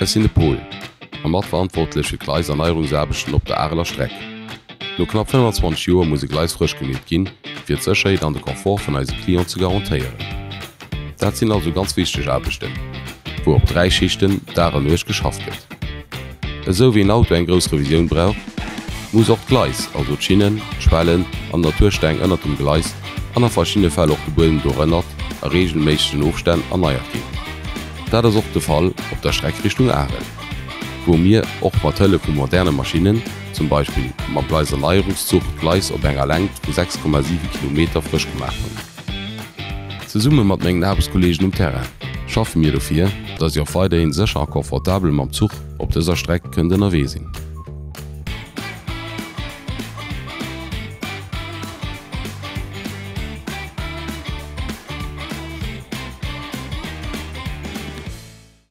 Ech sinn de Pol a matverantwortlech fir d'Gleiserneierungsaarbechten op der Areler Streck. No knapp 25 Joer muss e Gleis frësch gemeet ginn, fir d'Sécherheet an de Confort vun eise Clienten ze garantéieren. Dat sinn also ganz wichteg Aarbechten, wou op 3 Schichten Dag an Nuecht geschafft gëtt. Esou wéi en Auto eng grouss Revisioun brauch, muss och d'Gleis, also d'Schinnen, d'Schwellen an d'Natursteng ënnert dem Gleis an a verschiddene Fäll och de Buedem dorënnert, a reegelméissegen Ofstänn erneiert ginn. Dat ass och de Fall op der Streck Richtung Arel, wou mir och mat Hëllef vu moderne Maschinnen, zum Beispill mam Gleiserneierungszuch, d'Gleis op enger Längt vu 6,7 Kilometer frësch gemaach hunn. Zesumme mat mengen Aarbechtskolleegen um Terrain schaffe mir dofir, dass Dir och weiderhin sécher a confortabel mam Zuch op dëser Streck kënnt ënnerwee sinn.